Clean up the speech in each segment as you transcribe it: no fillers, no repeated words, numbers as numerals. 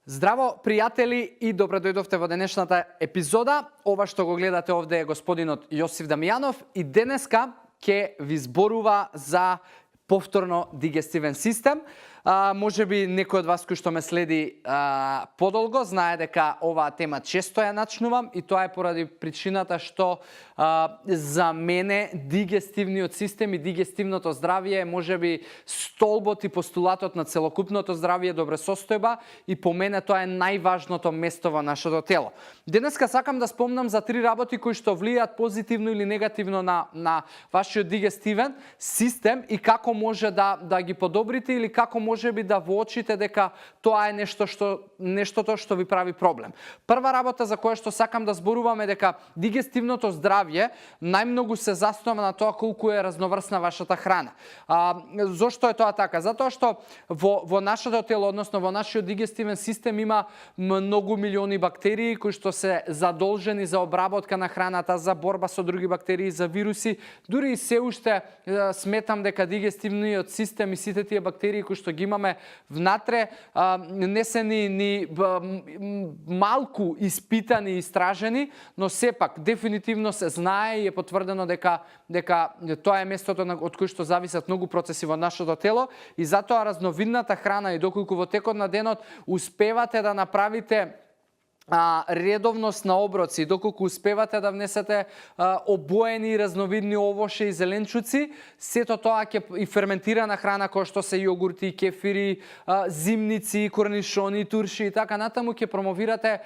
Здраво, пријатели, и добре дојдовте во денешната епизода. Ова што го гледате овде е господинот Јосиф Дамјанов и денеска ќе ви зборува за повторно дигестивен систем. Може би некој од вас кој што ме следи подолго знае дека оваа тема често ја начнувам и тоа е поради причината што за мене дигестивниот систем и дигестивното здравје е можеби столбот и постулатот на целокупното здравје, добра состојба и по мене тоа е најважното место во нашето тело. Денеска сакам да спомнам за 3 работи кои што влијаат позитивно или негативно на вашиот дигестивен систем и како може да ги подобрите или како може би да воочите дека тоа е нештото што ви прави проблем. Прва работа за која што сакам да зборувам е дека дигестивното здравје најмногу се заснова на тоа колку е разноврсна вашата храна. Зошто е тоа така? Затоа што во нашето тело, односно во нашиот дигестивен систем има многу милиони бактерии кои што се задолжени за обработка на храната, за борба со други бактерии, за вируси. Дури и се уште сметам дека дигестивниот систем и сите тие бактерии кои што ги имаме внатре не се ни малку испитани и истражени, но сепак дефинитивно се знае и е потврдено дека тоа е местото од кој што зависат многу процеси во нашето тело и затоа разновидната храна и доколку во текот на денот успевате да направите редовност на оброци, доколку успевате да внесете обоени и разновидни овошје и зеленчуци, сето тоа ќе и ферментирана храна која што се јогурти, кефири, зимници, корнишони, турши и така натаму ќе промовирате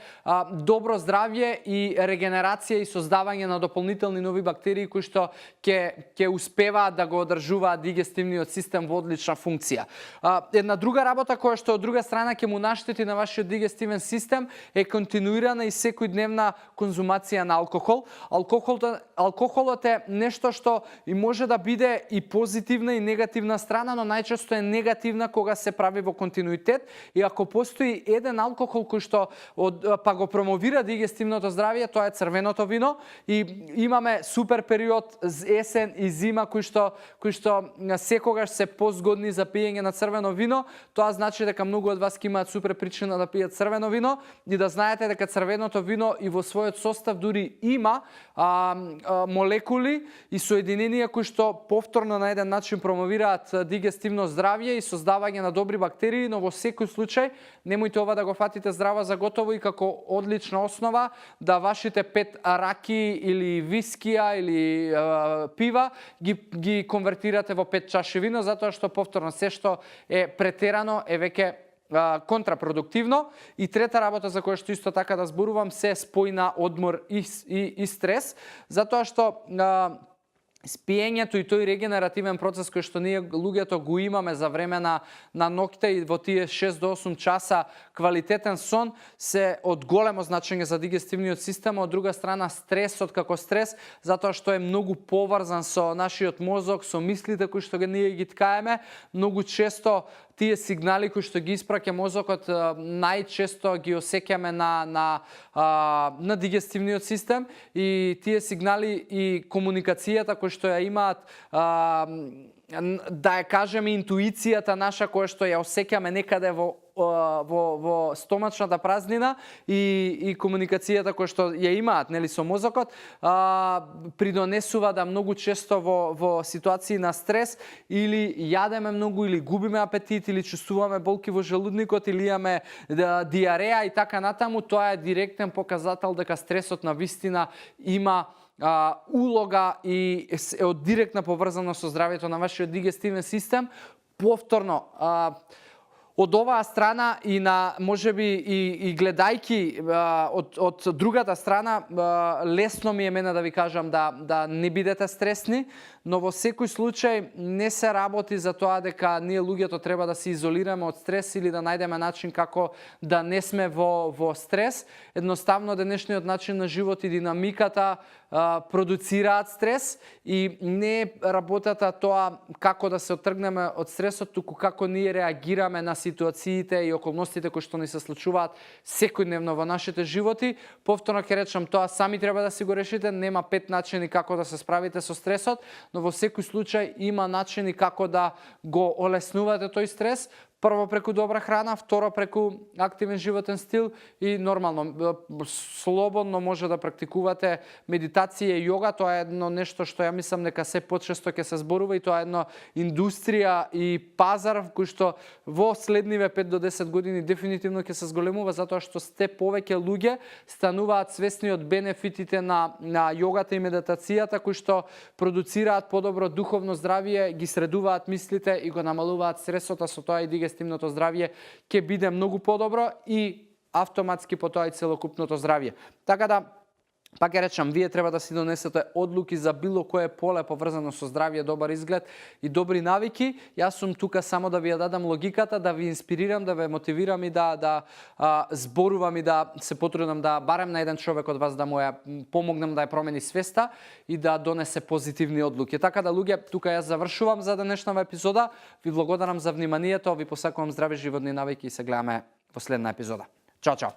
добро здравје и регенерација и создавање на дополнителни нови бактерии кои што ќе успеваат да го одржуваат дигестивниот систем во одлична функција. Една друга работа која што од друга страна ќе му наштети на вашиот дигестивен систем е континуирана и секојдневна конзумација на алкохол. Алкохолот е нешто што и може да биде и позитивна и негативна страна, но најчесто е негативна кога се прави во континуитет и ако постои еден алкохол кој што па го промовира дигестивното здравје, тоа е црвеното вино и имаме супер период есен и зима кои што секогаш се позгодни за пиење на црвено вино. Тоа значи дека многу од вас ќе имаат супер причина да пијат црвено вино и да знаете дека црвеното вино и во својот состав дури има молекули и соединенија кои што повторно на еден начин промовираат дигестивно здравје и создавање на добри бактерии, но во секој случај немојте ова да го фатите здраво за готово и како одлична основа да вашите 5 раки или вискија или пива ги конвертирате во 5 чаши вино, затоа што повторно се што е претерано е веќе контрапродуктивно. И трета работа за која што исто така да зборувам се спој на одмор и стрес, затоа што спиењето и тој регенеративен процес кој што ние луѓето го имаме за време на ноќта и во тие 6 до 8 часа квалитетен сон се од големо значење за дигестивниот систем, од друга страна стресот како стрес, затоа што е многу поврзан со нашиот мозок, со мислите кои што ние ги ткаеме, многу често тие сигнали кои што ги испраќа мозокот најчесто ги осеќаме на дигестивниот систем и тие сигнали и комуникацијата кои што ја имаат да ја кажеме интуицијата наша која што ја осеќаме некаде во стомачната празнина и комуникацијата која што ја имаат нели со мозокот придонесува да многу често во ситуации на стрес или јадеме многу или губиме апетит или чувствуваме болки во желудникот или имаме диареја и така натаму. Тоа е директен показател дека стресот на вистина има улога и е од директна поврзаност со здравјето на вашиот дигестивен систем. Повторно, од оваа страна и на можеби и гледајки од другата страна, лесно ми е мене да ви кажам да не бидете стресни, но во секој случај не се работи за тоа дека ние луѓето треба да се изолираме од стрес или да најдеме начин како да не сме во стрес. Едноставно денешниот начин на живот и динамиката продуцираат стрес и не е работата тоа како да се оттргнеме од стресот, туку како ние реагираме на ситуациите и околностите кои што ни се случуваат секојдневно во нашите животи. Повторно ќе речам, тоа сами треба да си го решите, нема 5 начини како да се справите со стресот, но во секој случај има начини како да го олеснувате тој стрес. Прво преку добра храна, второ преку активен животен стил и нормално слободно може да практикувате медитација и йога. Тоа е едно нешто што ја мислам дека се почесто ќе се зборува и тоа е една индустрија и пазар кој што во следниве 5 до 10 години дефинитивно ќе се зголемува затоа што сте повеќе луѓе стануваат свесни од бенефитите на йогата и медитацијата кои што продуцираат подобро духовно здравје, ги средуваат мислите и го намалуваат стресот, а со тоа и дигестивното здравје ќе биде многу подобро и автоматски по тоа и целокупното здравје. Така да, пак ја речам, вие треба да си донесете одлуки за било кое поле поврзано со здравје, добар изглед и добри навики. Јас сум тука само да ви ја дадам логиката, да ви инспирирам, да ве мотивирам и да зборувам и да се потрудам да барем на еден човек од вас да му ја помогнам да ја промени свеста и да донесе позитивни одлуки. Така да, луѓе, тука јас завршувам за денешнава епизода. Ви благодарам за вниманието, ви посакувам здрави животни навики и се гледаме во следна епизода. Чао, чао!